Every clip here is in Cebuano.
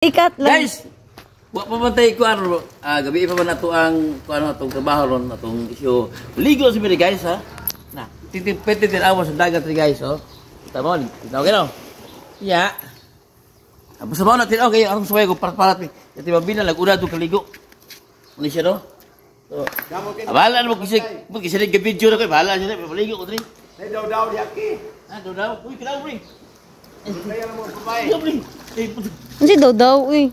Ikat lang. Guys, wa pa man tayo kuan, gabi pa man ato ang kuan atong trabaho ron atong issue. Ligo sa miri guys ha. Na, titin pwede din awas sa dagat ri guys oh. Tama ni. Tinaw kino. Ya. Basta ba na tinaw kayo ang suway ko parat-parat ni. Yati mabina lag una to kaligo. Ano siya no? So, bahala na mo kasi mo kasi nag video na ko bahala siya maligo ko diri. Ay daw daw yaki. Ah, daw daw. Uy, kinaw pre. Bantayan ang mga babae. Kinaw pre. Eh, puto. Unsi daw daw uy.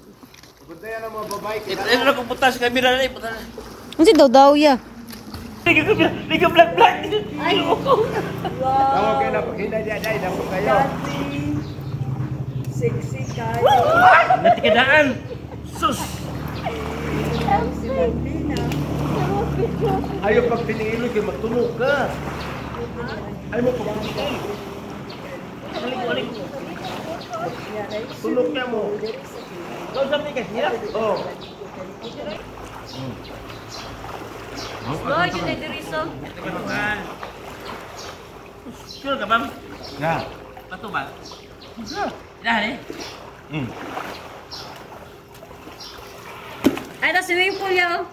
Bantayan ang mga babae. Eh, ano kung punta sa camera na eh, punta na. Unsi daw daw ya. Ligo ka, ligo black black. Ay, ko. Tawag kayo na paghinay diya day dako kayo. Sexy kayo. Natikadaan. Sus. Si Bambina. Ayaw pag tinilo kay matulog ka. Ay mo pag tinilo. Aligo, aligo. Tulog na mo. Kau sampai ka siya? Oh. Lord, yun ay diri so. Sure ka, ma'am? Na. Bato ba? Inahan eh. Ay, ta swimming pool ya. Oh.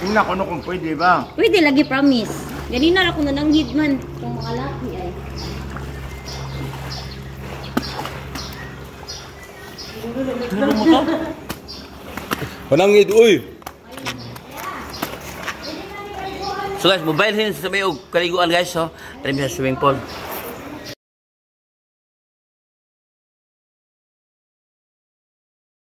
Tingnan ko no kung pwede ba. Pwede lagi promise. Ganina ra ko nananghid man kung makalaki ay. Tulong mo to? Panangid, uy! So guys, mobile hin sa may og kaliguan guys, so. Tara sa swimming pool.